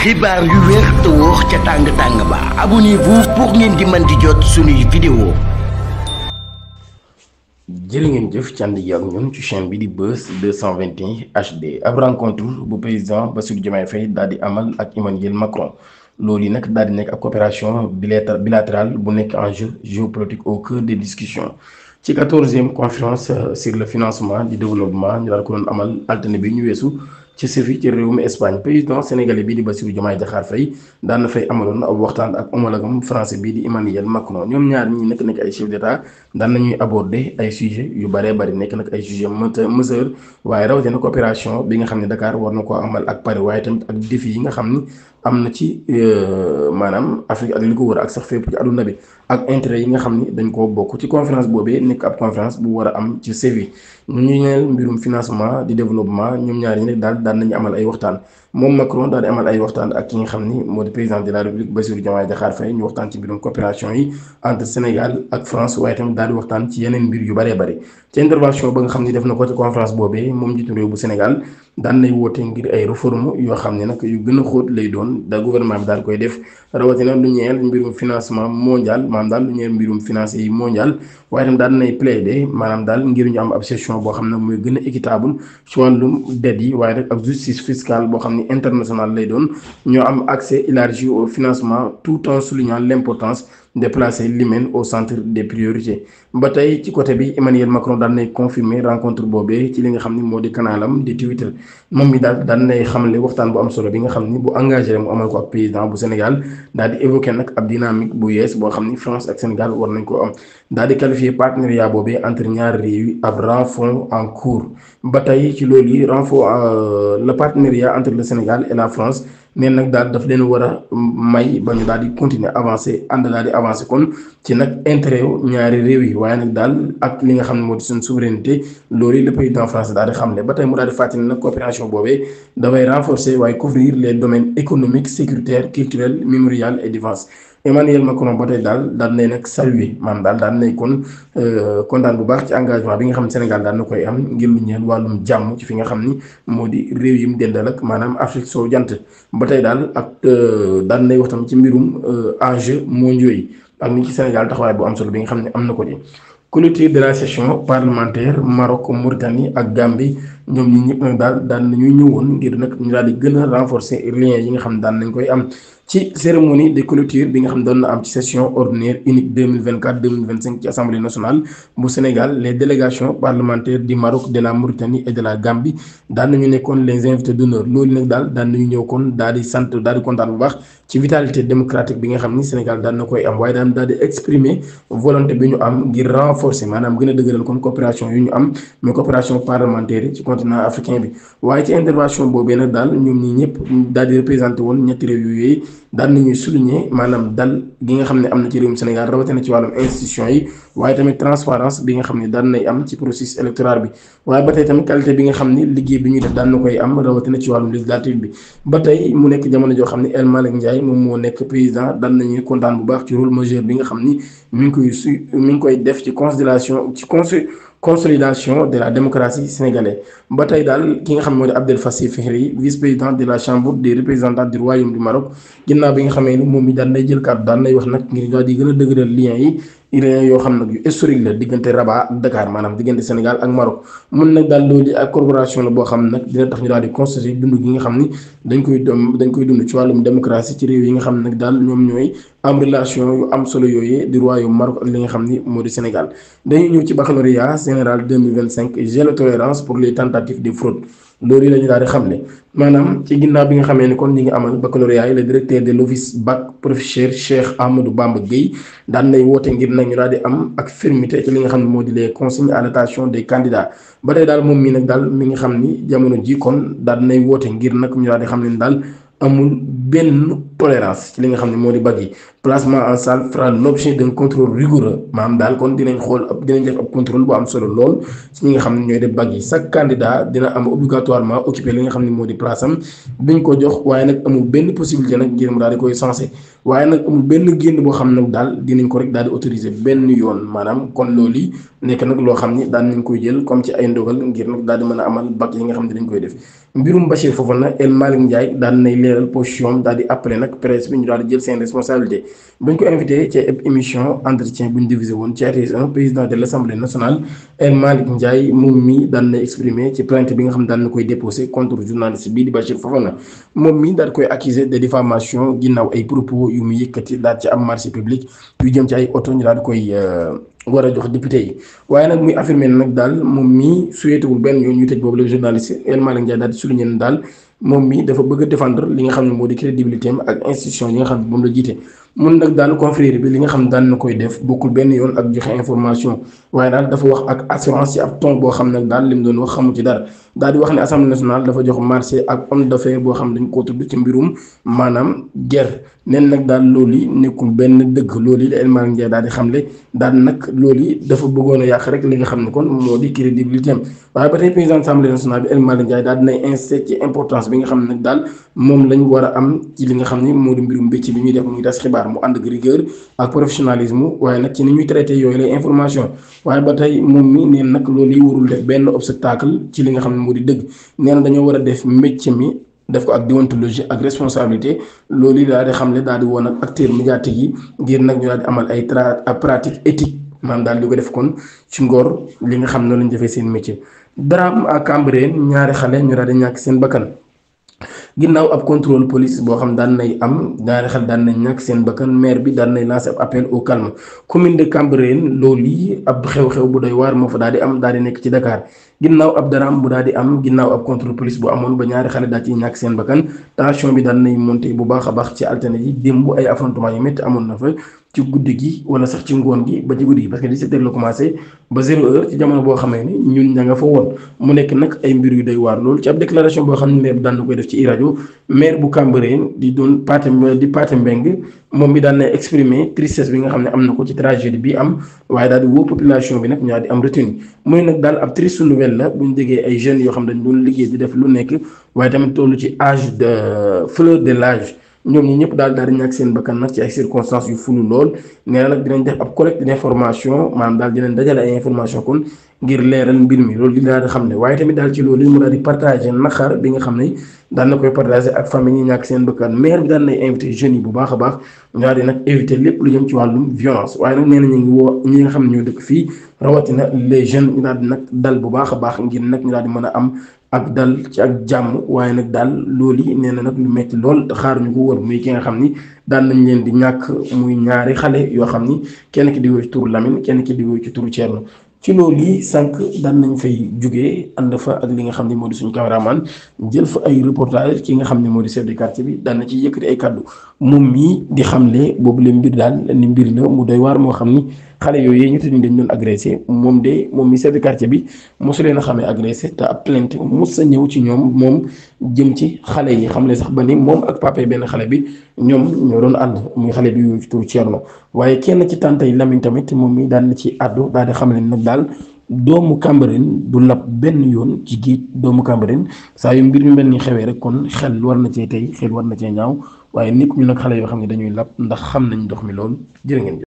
xibaar yu wér te wóor ca tàng ba abonnez-vous pour ngeen di mën di jot suñuy vidéo. jërë ngeen jëf ci ànd ak ñun ci chaîne bi di Buzz 221 HD ab rencontre bu président Bassirou Diomaye Faye daal di amal ak Emmanuel Macron loolu yi nag daal di nekk ab coopération bilatérale bu nekk enjeu géopolitique au cœur des discussions ci 14e conférence sur le financement du développement ñu daal ko doon amal altine bi ñu weesu ci Séville ci réewum Espagne président sénégalais bii di Bassirou Diomaye Diakhar Faye daan na fay amaloon ab waxtaan ak homologam français bii di Emmanuel Macron ñoom ñaar ñi nekk ay chef d'état daan nañuy aborder ay sujets yu bëree bëri nekk nag ay sujets majeurs waaye rawatina coopération bi nga xam ne Dakar war na koo amal ak Paris waaye tamit ak défi yi nga xam ni am na ci maanaam Afrique ak li ko wër ak sax fépp ci àdduna bi ak intérêt yi nga xam ni dañ koo bokk ci conférence boobee nekk ab conférence bu war a am ci Séville ñu ñeel mbirum financement di développement ñoom ñaar ñi nag daan nañu amal ay waxtaan moom Macron daal di amal ay waxtaan ak ki nga xam ni moo di président de la République Bassirou Diomaye Diakhar Faye ñu waxtaan ci mbirum coopération yi entre Sénégal ak France waaye tamit daal di waxtaan ci yeneen mbir yu bëree bëri ci intervention ba nga xam ni def na ko ci conférence boobee moom njiitu réew bu Sénégal daan nay woote ngir ay réforme yoo xam ne nag yu gën a xóot lay doon da gouvernement bi daal koy def rawatina lu ñeel mbirum financement mondial maanaam daal lu ñeel mbirum financier yi mondial waaye tam daal nay plaider maanaam daal ngir ñu am ab gestion boo xam ne mooy gën a équitable ci wàllum dette yi waaye rek ak justice fiscale boo xam ne international lay doon ñoo am accès élargi au financement tout en soulignant l'importance de placer l'humain au centre des priorités ba tey ci côté bi Emmanuel Macron daan nay confirmer rencontre boobee ci li nga xam ni moo di kanalam di Twitter moom mi daal daan nay xamle waxtaan bu am solo bi nga xam ni bu engagé mu amal ko ak président bu Sénégal daal di évoqué nag ab dynamique bu yees boo xam ni France ak Sénégal war nañ ko am daal di qualifier partenariat boobee entre ñaari réew yi ab renfort en cours ba tey ci loolu yi renfort le partenariat entre le Sénégal et la France neen nag daal daf leen war a may ba ñu daal di continuer avancer ànd daal di avancer kon ci nag intérêt yu ñaari réew yi waaye nag daal ak li nga xam ne moo di suñu souveraineté loolu le président français daal di xamle ba tey mu daal di fàttali nag coopération boobee dafay renforcer waaye couvrir les domaines économiques sécuritaires culturels mémorial et défense Emmanuel Macron ba tey daal nay nag saluer maanaam daal nay kon kontaan bu baax ci engagement bi nga xam ne Sénégal daal na koy am ngir lu ñeel wàllum jàmm ci fi nga xam ni moo di réew yi mu dendal ak maanaam Afrique soo jant ba tey daal ak daal nay wax tam ci mbirum enjeux mondiaux yi ak ni ci Sénégal taxawaay bu am solo bi nga xam ne am na ko ci clôture de la session parlementaire Maroc Mauritanie ak Gambie ñoom ñi ñëpp nag daal nañuy ñëwoon ngir nag ñu daal di gën a renforcer liens yi nga xam ne daan nañ koy am ci cérémonie de clôture bi nga xam ne doon na am ci session ordinaire unique 2024-2025 ci assemblée nationale bu Sénégal les délégations parlementaires du Maroc de la Mauritanie et de la Gambie daan nañu nekkoon les invités d'honneur loolu nag daan nañu ñëw kon daal di sant daal di kontaan bu baax ci vitalité démocratique bi nga xam ni Sénégal daan na koy am waaye daal di exprimer volonté bi ñu am ngir renforcer maanaam gën a dëgëral kon coopération yu ñu am mais coopération parlementaire yi ci continent africain bi waaye ci intervention boobee nag daal ñoom ñi ñëpp daal di représenté woon ñetti réew yooyu daan nañuy souligner maanaam dal gi nga xam ne am na ci réewum Sénégal rawatina ci wàllum institution yi waaye tamit transparence bi nga xam ne daan nay am ci processus électoral bi waaye ba tey tamit qualité bi nga xam ni liggéey bi ñuy def daan na koy am rawatina ci wàllum législative bi ba tey mu nekk jamono joo xam ne El Malick Ndiaye moom moo nekk président daan nañuy kontaan bu baax ci rôle majeur bi nga xam ni mi ngi koy def ci consolidation de la démocratie sénégalaise ba tey daal ki nga xam ne moo di Abdel Fattah Fihri vice-président de la chambre des représentants du royaume du Maroc ginnaaw bi nga xamee ni moom mi daan nay jël kàddu daan nay wax nag ngir daal di gën a dëgëral liens yi yoo xam nag yu historique la diggante Rabat ak Dakar maanaam diggante Sénégal ak Maroc mun nag daal loolu ak collaboration la boo xam ne nag dina tax ñu daal di constater dund gi nga xam ni dañ koy dund ci wàllum démocratie ci réew yi nga xam ne nag daal ñoom ñooy am relation yu am solo yooyee di royaume Maroc ak li nga xam ni moo di Sénégal dañuy ñëw ci baccalauréat général 2025 zéro tolérance pour les tentatives de fraude loolu la ñu daal di xamle maanaam ci ginnaaw bi nga xamee ni kon ñi ngi amal baccalauréat yi le directeur de l'office bac professeur Cheikh Amadou Bamba Gueye daan nay woote ngir nag ñu daal di am ak fermeté ci li nga xam ne moo di les consignes à l'attention des candidats ba tey daal moom mii nag daal mi nga xam ni jamono ji kon daal nay woote ngir nag ñu daal di xam ne daal amul benn tolérance ci li nga xam ne moo di bac yi placement en salle fera l'objet d'un contrôle rigoureux maanaam daal kon dinañ def ab contrôle bu am solo lool ci ñi nga xam ne ñooy def bac yi chaque candidat dina am obligatoirement occupé li nga xam ne moo di place am biñ ko jox waaye nag amul benn possibilité nag ngir mu daal di koy sensé waaye nag amul benn génn boo xam ne daal dinañ ko rek daal di autoriser benn yoon maanaam kon loolu yi nekk nag loo xam ni daan nañ koy jël comme ci ay ndogal ngir nag daal di mën a amal bac yi nga xam ne dañ koy def mbirum Bachir Fofana El Malick Ndiaye daal nay leeral position daal di appelé nag presse bi ñu daal di jël seen responsabilité bañ ko invité ci émission entretien bu ñu divisé woon ci RTS1 président de l'Assemblée nationale El Malick Ndiaye moom mi daal nay exprimé ci plainte bi nga xam ne daal na koy déposé contre journaliste bii di Bachir Fofana moom mi daal koy accusé de diffamation ginnaaw ay propos yu mu yëkkati daal ci am marché public yu jëm ci ay oto ñu daal di koy war a jox député yi waaye nag muy affirmé nag daal moom mii suyetewul benn yoon ñu tëj boobu le journaliste El Malick Ndiaye daal di souligné ne daal moom mii dafa bëgg a défendre li nga xam ne moo di crédibilité am ak institution yi nga xam ne moom la jiite mun nag daal confrérie bi li nga xam ne daan na koy def bokkul benn yoon ak joxe information waaye daal dafa wax ak assurance ci ab ton boo xam ne daal li mu doon wax xamu ci dara daal di wax ne assemblée nationale dafa jox marché ak homme d'affaires boo xam ne dañ koo tudd ci mbirum maanaam guerre neen nag daal loolu nekkul benn dëgg loolu la El Malick Ndiaye daal di xamle daal nag loolu dafa bëggoon a yàq rek li nga xam ne kon moo di crédibilité am waaye ba tey président assemblée nationale bi El Malick Ndiaye daal dinay insisté ci importance bi nga xam ne nag daal moom lañ war a am ci li nga xam ne moo di mbirum mbécc bi ñuy def muy tas xibaar mu ànd ak rigueur ak professionnalisme waaye nag ci ni ñuy traité yooyu lay information waaye ba tey moom mi neen nag loolu yi warul def benn obstacle ci li nga xam ne moo di dëgg nee na dañoo war a def métier mi def ko ak déontologie ak responsabilité loolu yi daal di xam ne daal di woon ak acteur médiatique yi ngir nag ñu daal di amal ay pratique éthique maanaam daal di ko def kon ci ngor li nga xam ne noonu lañ defee seen métier. drame à Cambérène ñaari xale ñu daal di ñàkk seen bakkan ginnaaw ab contrôle police boo xam daan nay am ñaari xel daan nañ ñàkk seen bakkan maire bi daan nay lancé ab appel au calme commune de Cambérène loolu yi ab xew-xew bu doy waar moo fa daal di am daal di nekk ci Dakar ginnaaw ab daraam bu daal di am ginnaaw ab contrôle police bu amoon ba ñaari xale daal ci ñàkk seen bakkan tension bi daan nay monté bu baax a baax ci altine yi démb ay affrontement yu métti amoon na fa ci guddi gi wala sax ci ngoon gi ba ci guddi gi parce que 17h la commencé ba 0h ci jamono boo xamee ni ñun ña nga fa woon mu nekk nag ay mbir yu doy waar loolu ci ab déclaration boo xam ne maire bi daan na koy def ci rajo maire bu Cambérène di doon Pathé Mbeng moom mi daan na exprimer tristesse bi nga xam ne am na ko ci tragédie bi am waaye daal di woo population bi nag ñaar di am retenu mooy nag daal ab triste nouvelle la bu ñu déggee ay jeunes yoo xam dañ doon liggéey di def lu nekk waaye tamit tollu ci âge de fleur de l'âge ñoom ñi ñëpp daal di ñàkk seen bakkan nag ci ay circonstances yu fulu lool nee na nag dinañ def ab collecte d'information maanaam daal dinañ dajale ay information kon ngir leeral mbir mi loolu li daal di xam ne waaye tamit daal ci loolu mu daal di partagé naqar bi nga xam ne daan na koy partagé ak famille ñi ñàkk seen bakkan maire bi daan nay invité jeunes yi bu baax a baax ñu daal di nag éviter lépp lu jëm ci wàllum violence waaye nag nee na ñu ngi woo ñi nga xam ne ñoo dëkk fii rawatina les jeunes ñu daal di nag dal bu baax a baax ngir nag ñu daal di mën a am ak dal ci ak jàmm waaye nag daal loolu yi nee na nag lu metti lool xaar ñu ko wër muy ki nga xam ni daan nañ leen di ñàkk muy ñaari xale yoo xam ni kenn ki di woo ci turu Lamine kenn ki di woo ci turu Thierno ci loolu yi sànq daan nañ fay jugee ànd fa ak li nga xam ne moo di suñu caméraman jël fa ay reportage ki nga xam ne moo di chef de quartier bi daan na ci yëkkati ay kaddu moom mii di xamle boobu leen mbir daal ni mbir la mu doy waar moo xam ni xale yooyu ñu tëdd dañ doon agressé moom mi chef de quartier bi mosu leen a xamee agressé te ab plainte mos a ñëw ci ñoom moom jëm ci xale yi xam le sax ba ni moom ak papa benn xale bi ñoom ñoo doon ànd muy xale bi yu ci turu Thierno waaye kenn ci tàntay Lamine tamit moom mi daal na ci àddu daal di xam ne nag daal doomu Cambérène du lab benn yoon ci géej doomu Cambérène saa yu mbir mi mel ni xewee rek kon xel war na cee tey xel war na cee ñaaw waaye nit ñu nag xale yoo xam ne dañuy lab ndax xam nañ ndox mi lool jërë ngeen